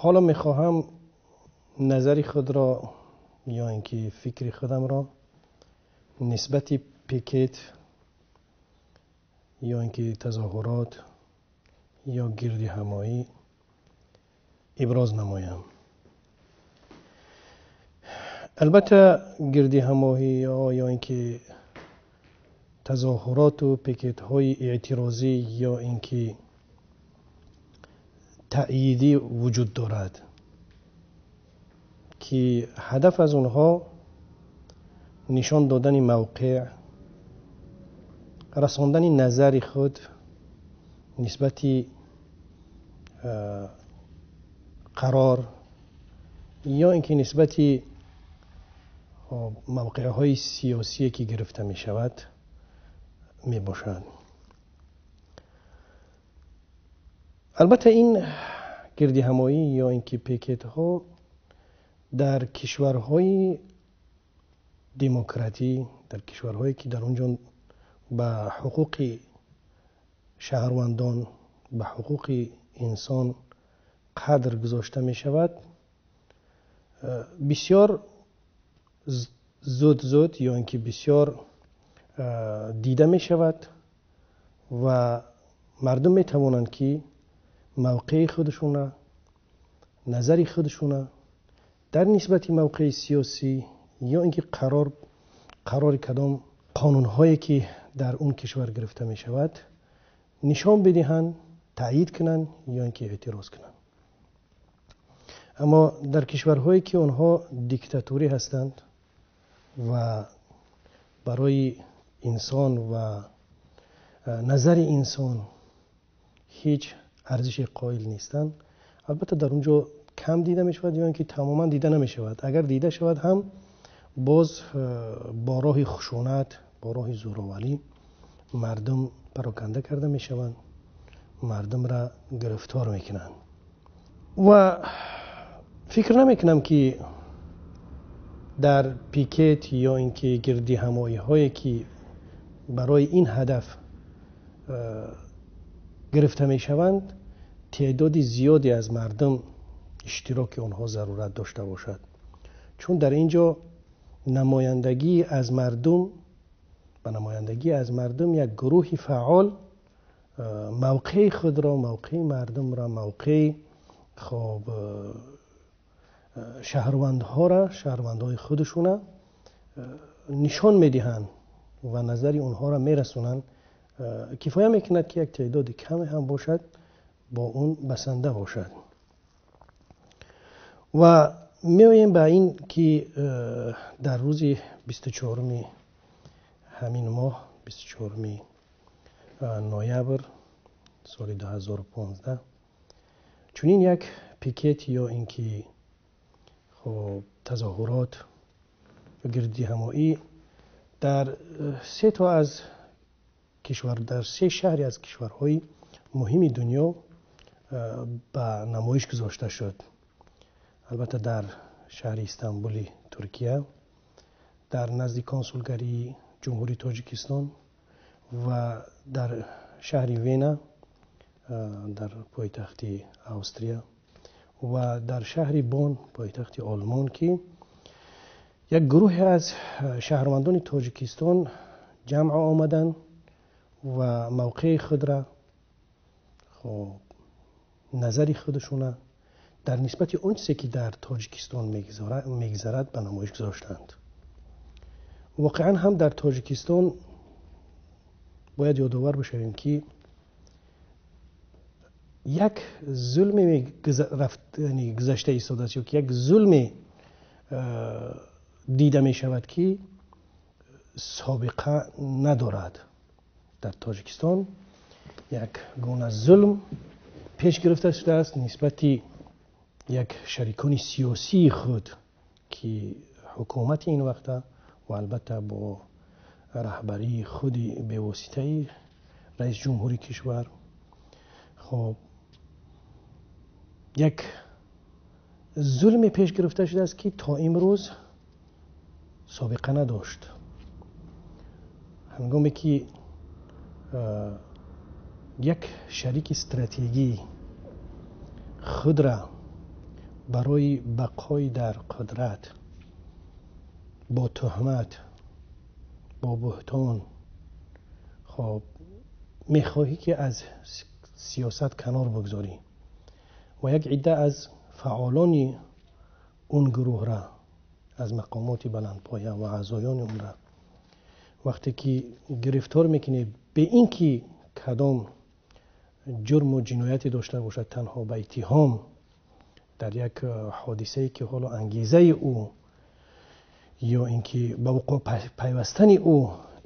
Ҳоло мехоҳам назари худро ё инки фикри худамро нисбати пикет ё инки тазоҳурот ё гирдиҳамоӣ иброз намоям. Албатта, гирдиҳамоӣ ё инки тазоҳуроту пикетҳои эътирозӣ ё инки таъйидӣ вуҷуд дорад, ки ҳадаф аз онҳо нишон додани мавқеъ, расондани назари худ нисбати қарор ё инки нисбати мавқеъҳои сиёсие, ки гирифта мешавад, мебошад. Албатта, ин гирдиҳамоӣ ё инки пикетҳо дар кишварҳои демократӣ, дар кишварҳое, ки дар он ҷо ба ҳуқуқи шаҳрвандон, ба ҳуқуқи инсон қадр гузошта мешавад, бисёр зуд зуд ё инки бисёр дида мешавад ва мардум метавонанд, ки мавқеи худашона, назари худашона дар нисбати мавқеи сиёсӣ ё инки қарори кадом қонунҳое, ки дар он кишвар гирифта мешавад, нишон бидиҳанд, таъйид кунанд ё инки эътироз кунанд. Аммо дар кишварҳое, ки онҳо диктаторӣ ҳастанд ва барои инсон ва назари инсон ҳеҷ арзише қоил нестанд, албатта, дар он ҷо кам дида мешавад ё инки тамоман дида намешавад. Агар дида шавад ҳам, боз бо роҳи хушунат, бо роҳи зӯроварӣ мардум пароканда карда мешаванд, мардумро гирифтор мекунанд. Ва фикр намекунам, ки дар пикет ё инки гирдиҳамоиҳое, ки барои ин ҳадаф гирифта мешаванд, теъдоди зиёде аз мардум иштироки онҳо зарурат дошта бошад, чун дар ин ҷо намояндагӣ аз мардум ба намояндагӣ аз мардум як гурӯҳи фаъол мавқеи худро, мавқеи мардумро, мавқеи хоб шаҳрвандҳоро, шаҳрвандҳои худашона нишон медиҳанд ва назари онҳоро мерасонанд. Кифоя мекунад, ки як теъдоди каме ҳам бошад, бо он басанда бошад. Ва меоем ба ин ки дар рӯзи 24-уми ҳамин моҳ, 24-уми ноябр соли 2015, чунин як пикет ё ин ки хоб тазоҳурот, гирдиҳамоӣ дар се то аз кишвар, дар се шаҳре аз кишварҳои муҳими дунё ба намоиш гузошта шуд. Албатта, дар шаҳри Истанбули Туркия, дар назди консулгарии Ҷумҳурии Тоҷикистон ва дар шаҳри Вена, дар пойтахти Австрия, ва дар шаҳри Бон, пойтахти Олмон, ки як гурӯҳе аз шаҳрвандони Тоҷикистон ҷамъ омаданд ва мавқеи худро, хоб назари худашона дар нисбати он чизе, ки дар Тоҷикистон мегузарад, ба намоиш гузоштанд. Воқеан ҳам дар Тоҷикистон бояд ёдовар бошавем, ки як зулме гузашта истодааст ё ки як зулме дида мешавад, ки собиқа надорад. Дар Тоҷикистон як гуна зулм пеш гирифта шудааст нисбати як шарикони сиёсии худ, ки ҳукумати ин вақта ва албатта бо раҳбарии худи бевоситаи раиси ҷумҳури кишвар, хоб як зулме пеш гирифта шудааст, ки то имрӯз собиқа надошт. Ҳангоме ки як шарики стратегӣ худра Барои бақои дар қудрат бо туҳмат, бо буҳтон, хоб мехоҳӣ ки аз сиёсат канор бигзорӣ ва як идда аз фаъолони он гурӯҳра, аз мақомоти баландпоя ва аъзоёни онра вақте ки гирифтор мекунӣ, бе ин ки кадом ҷурму ҷинояте дошта бошад, танҳо ба иттиҳом дар як ҳодисае ки ҳоло ангезаи ӯ ё ин ки ба вуқӯъ пайвастани ӯ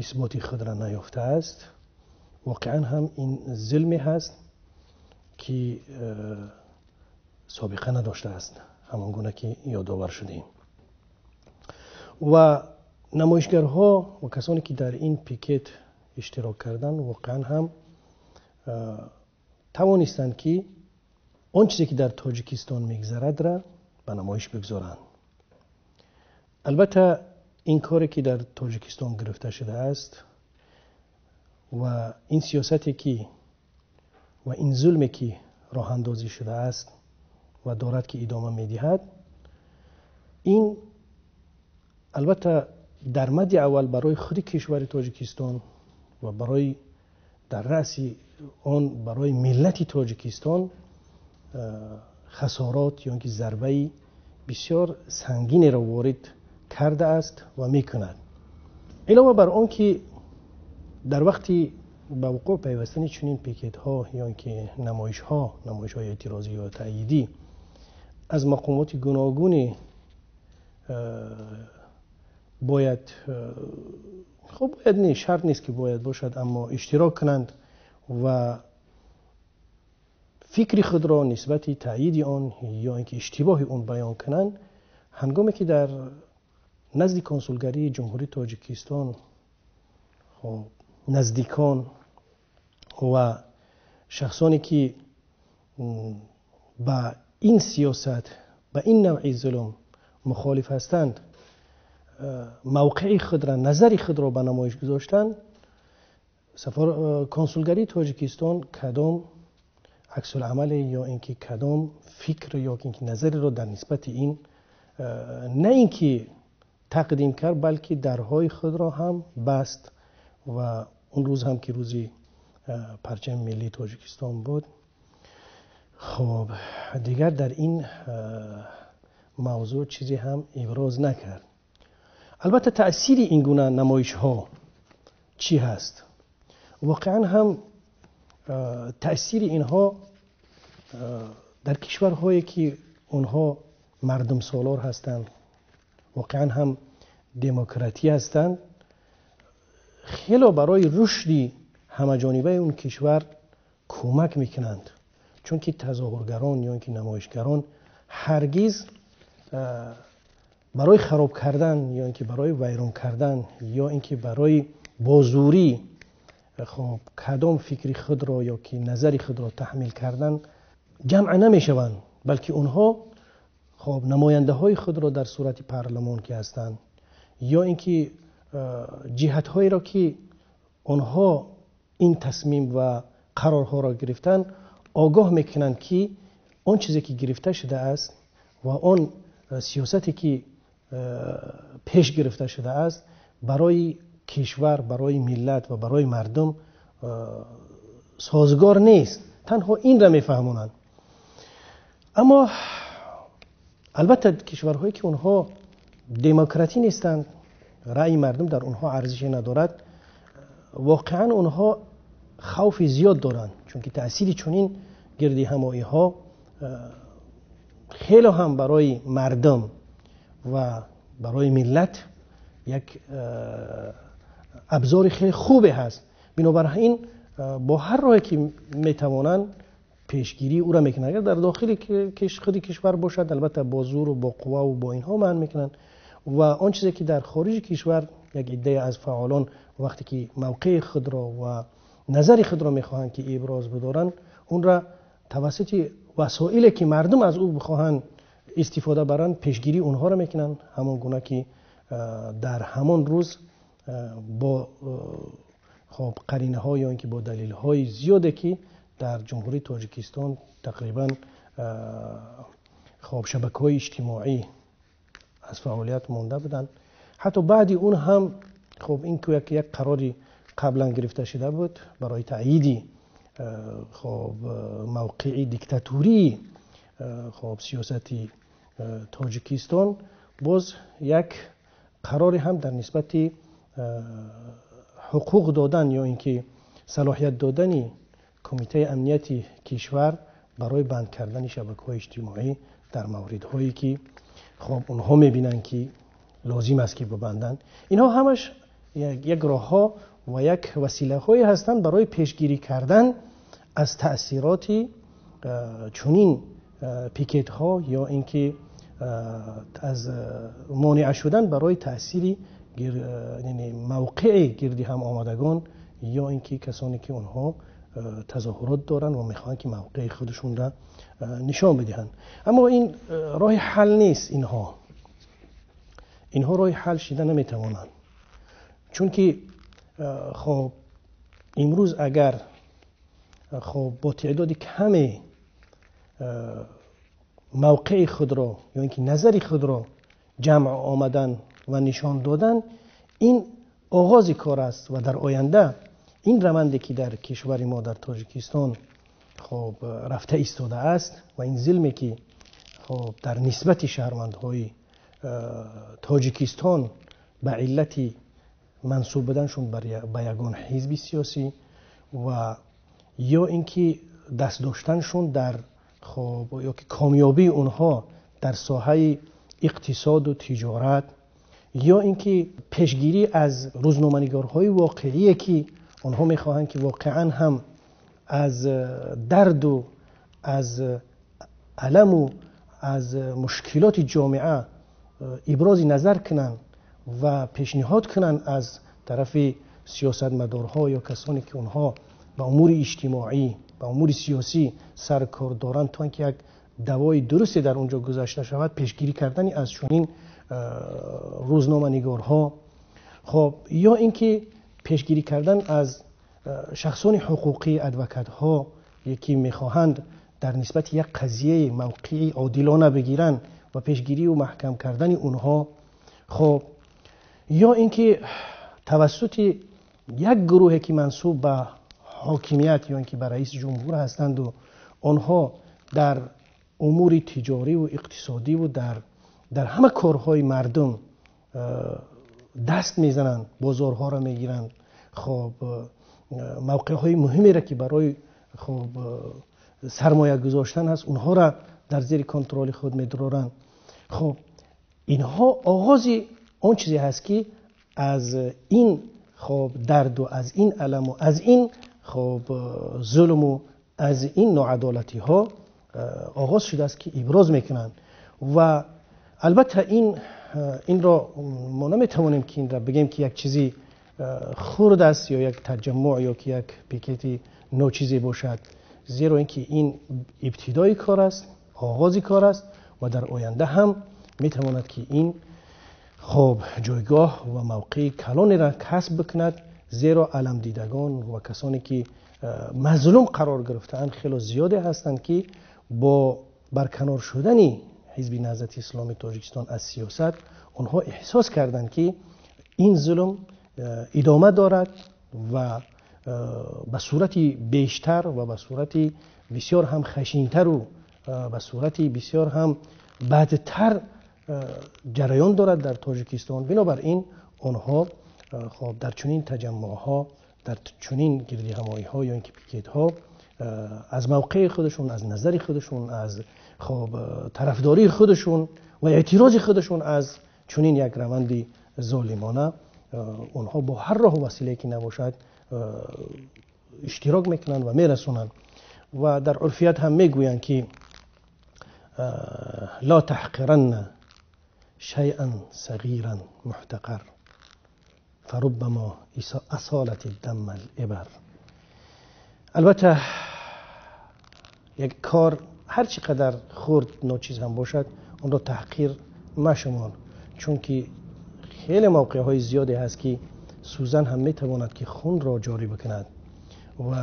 исботи худро наёфтааст, воқеан ҳам ин зулме ҳаст ки собиқа надоштааст, ҳамон гуна ки ёдовар шудем. Ва намоишгарҳо ва касоне ки дар ин пикет иштирок карданд, воқеан ҳам тавонистанд ки он чизе ки дар Тоҷикистон мегзарадра ба намоиш бигзоранд. Албатта ин коре ки дар Тоҷикистон гирифта шудааст ва ин сиёсате ки ва ин зулме ки роҳандозӣ шудааст ва дорад ки идома медиҳад, ин албатта дар мадди аввал барои худи кишвари Тоҷикистон ва барои дар раъси он барои миллати Тоҷикистон хасорот ё ин ки зарбаи бисёр сангинеро ворид кардааст ва мекунад. Илова бар он ки дар вақти ба вуқӯъ пайвастани чунин пикетҳо ё ин ки намоишҳо, намоишҳои эътирозӣ ё таъйидӣ аз мақомоти гуногуни бояд, хуб бояд не, шарт нест ки бояд бошад, аммо иштирок кунанд ва фикри худро нисбати таъйиди он ё ин ки иштибоҳи он баён кунанд. Ҳангоме ки дар назди консулгарии Ҷумҳурии Тоҷикистон наздикон ва шахсоне ки ба ин сиёсат, ба ин навъи зулм мухолиф ҳастанд, мавқеи худро, назари худро ба намоиш гузоштанд, консулгарии Тоҷикистон кадом аксулъамале ё ин ки кадом фикр ё ин ки назареро дар нисбати ин на ин ки тақдим кард, балки дарҳои худро ҳам баст. Ва он рӯз ҳам ки рӯзи парчами миллии Тоҷикистон буд, хоб дигар дар ин мавзӯъ чизе ҳам иброз накард. Албатта таъсири ин гуна намоишҳо чӣ ҳаст? Воқеан ҳам таъсири инҳо дар кишварҳое ки онҳо мардумсолор ҳастанд, воқеан ҳам демократӣ ҳастанд, хело барои рушди ҳамаҷонибаи он кишвар кӯмак мекунанд, чунки тазоҳургарон ё ин ки намоишгарон ҳаргиз барои хароб кардан ё ин ки барои вайрон кардан ё ин ки барои бозурӣ хоб кадом фикри худро ё ки назари худро таҳмил кардан ҷамъ намешаванд, балки онҳо хоб намояндаҳои худро дар сурати парлумон ки ҳастанд ё ин ки ҷиҳатҳоеро ки онҳо ин тасмим ва қарорҳоро гирифтанд огоҳ мекунанд ки он чизе ки гирифта шудааст ва он сиёсате ки пеш гирифта шудааст барои кишвар, барои миллат ва барои мардум созгор нест. Танҳо инро мефаҳмонанд. Аммо албатта кишварҳое ки онҳо демократӣ нестанд, раъйи мардум дар онҳо арзише надорад, воқеан онҳо хавфи зиёд доранд, чунки таъсири чунин гирдиҳамоиҳо хеле ҳам барои мардум ва барои миллат як абзори хеле хубе ҳаст. Бинобар ин бо ҳар роҳе ки метавонанд пешгирии ӯро мекунанд. Агар дар дохили худи кишвар бошад, албатта бо зӯру бо қувваву бо инҳо манъ мекунанд ва он чизе ки дар хориҷи кишвар як иддае аз фаъолон вақте ки мавқеи худро ва назари худро мехоҳанд ки иброз бидоранд, онро тавассути васоиле ки мардум аз ӯ бихоҳанд истифода баранд, пешгирии онҳоро мекунанд. Ҳамон гуна ки дар ҳамон рӯз бо хоб қаринаҳо ё ин ки бо далелҳои зиёде ки дар Ҷумҳурии Тоҷикистон тақрибан хоб шабакаҳои иҷтимоӣ аз фаъолият монда буданд. Ҳатто баъди он ҳам хоб ин як қарори қаблан гирифта шуда буд барои таъйиди хоб мавқеи диктатурии хоб сиёсати Тоҷикистон, боз як қароре ҳам дар нисбати ҳуқуқ додан ё ин ки салоҳият додани Кумитаи амнияти кишвар барои банд кардани шабакаҳои иҷтимоӣ дар мавридҳое ки хоб онҳо мебинанд ки лозим аст ки бибанданд. Инҳо ҳамаш як роҳҳо ва як василаҳое ҳастанд барои пешгирӣ кардан аз таъсироти чунин пикетҳо ё ин ки аз монеа шудан барои таъсири мавқеи гирди ҳам омадагон ё ин ки касоне ки онҳо тазоҳурот доранд ва мехоҳанд ки мавқеи худашонро нишон бидиҳанд. Аммо ин роҳи ҳал нест. Инҳо роҳи ҳал шида наметавонанд, чунки хоб имрӯз агар хоб бо теъдоди каме мавқеи худро ё ин ки назари худро ҷамъ омадан ва нишон додан, ин оғози кор аст ва дар оянда ин раванде ки дар кишвари мо дар Тоҷикистон хоб рафта истодааст ва ин зулме ки хоб дар нисбати шаҳрвандҳои Тоҷикистон ба иллати мансуб буданшон ба ягон ҳизби сиёсӣ ва ё ин ки даст доштаншон дар хоб ё ки комёбии онҳо дар соҳаи иқтисоду тиҷорат ё ин ки пешгирӣ аз рӯзноманигорҳои воқеие ки онҳо мехоҳанд ки воқеан ҳам аз дарду аз аламу аз мушкилоти ҷомеа ибрози назар кунанд ва пешниҳод кунанд аз тарафи сиёсатмадорҳо ё касоне ки онҳо ба умури иҷтимоӣ, ба умури сиёсӣ саркор доранд, то ин ки як давои дурусте дар он ҷо гузашта шавад, пешгирӣ кардани аз чунин рӯзноманигорҳо, хоб ё ин ки пешгирӣ кардан аз шахсони ҳуқуқӣ, адвокатҳо ки мехоҳанд дар нисбати як қазияи мавқеи одилона бигиранд ва пешгирию маҳкам кардани онҳо, хоб ё ин ки тавассути як гурӯҳе ки мансуб ба ҳокимият ё ин ки ба раиси ҷумҳур ҳастанду онҳо дар умури тиҷориву иқтисодиву дар ҳама корҳои мардум даст мезананд, бозорҳоро мегиранд, хоб мавқеъҳои муҳимеро ки барои хоб сармоя гузоштан ҳаст, онҳоро дар зери контроли худ медоранд. Хоб инҳо оғози он чизе ҳаст ки аз ин хоб дарду аз ин аламу аз ин хоб зулму аз ин ноадолатиҳо оғоз шудааст ки иброз мекунанд. Ва албатта инро мо наметавонем ки инро бигем ки як чизи хурд аст ё як таҷаммуъ ё ки як пикети ночизе бошад, зеро ин ки ин ибтидои кор аст, оғози кор аст ва дар оянда ҳам метавонад ки ин хоб ҷойгоҳ ва мавқеи калонеро касб бикунад, зеро аламдидагон ва касоне ки мазлум қарор гирифтаанд хело зиёде ҳастанд ки бо барканор шудани ҳизби Наҳзати Исломии Тоҷикистон аз сиёсат онҳо эҳсос карданд ки ин зулм идома дорад ва ба сурати бештар ва ба сурати бисёр ҳам хашинтару ба сурати бисёр ҳам бадтар ҷараён дорад дар Тоҷикистон. Бинобар ин онҳо хоб дар чунин таҷаммуъҳо, дар чунин гирдиҳамоиҳо ё ин ки пикетҳо аз мавқеи худашон, аз назари худашон, аз хоб тарафдории худашон ва эътирози худашон аз чунин як раванди золимона онҳо бо ҳар роҳу василае ки набошад иштирок мекунанд ва мерасонанд. Ва дар урфият ҳам мегӯянд ки ла таҳқиранна шайъан сағиран муҳтақар фаруббама асолат дамма алибар. Албатта як кор ҳар чӣ қадар хурд ночиз ҳам бошад, онро таҳқир машумор, чунки хеле мавқеъҳои зиёде ҳаст ки сӯзан ҳам метавонад ки хунро ҷорӣ бикунад ва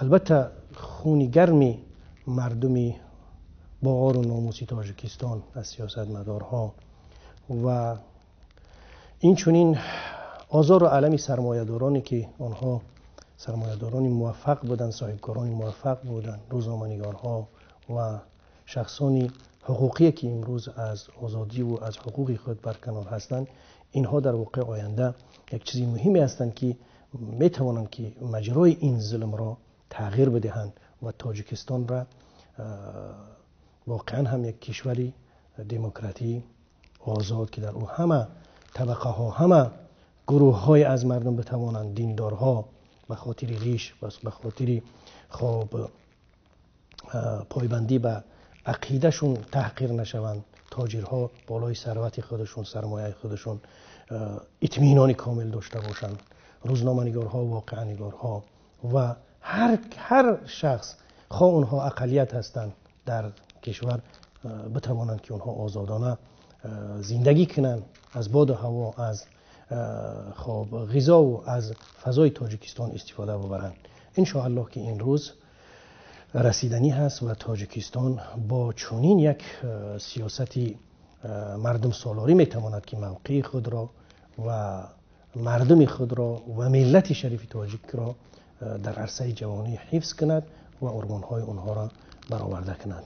албатта хуни гарми мардуми Бо ору номуси Тоҷикистон, аз сиёсатмадорҳо ва инчунин озору алами сармоядороне, ки онҳо сармоядорони муваффақ буданд, соҳибкорони муваффақ буданд, рӯзноманигорҳо ва шахсони ҳуқуқие, ки имрӯз аз озодиву аз ҳуқуқи худ барканор ҳастанд. Инҳо дар воқеъ оянда як чизи муҳиме ҳастанд, ки метавонанд, ки маҷрои ин зулмро тағйир бидиҳанд ва Тоҷикистонро воқеан ҳам як кишвари демократӣ, озод, ки дар ӯ ҳама табақаҳо, ҳама гурӯҳҳое аз мардум битавонанд, диндорҳо ба хотири риш ва ба хотири хоб пойбандӣ ба ақидашон таҳқир нашаванд, тоҷирҳо болои сарвати худашон, сармояи худашон итминони комил дошта бошанд, рӯзноманигорҳо, воқеанигорҳо ва ҳар шахс, хоҳ онҳо ақаллият ҳастанд дар кишвар, битавонанд, ки онҳо озодона зиндагӣ кунанд, аз боду ҳаво, аз хоб ғизову аз фазои Тоҷикистон истифода бибаранд. Иншоаллоҳ, ки ин рӯз расиданӣ ҳаст ва Тоҷикистон бо чунин як сиёсати мардумсолорӣ метавонад, ки мавқеи худро ва мардуми худро ва миллати шарифи тоҷикро дар арсаи ҷавонӣ ҳифз кунад ва урмонҳои онҳоро бароварда кунад.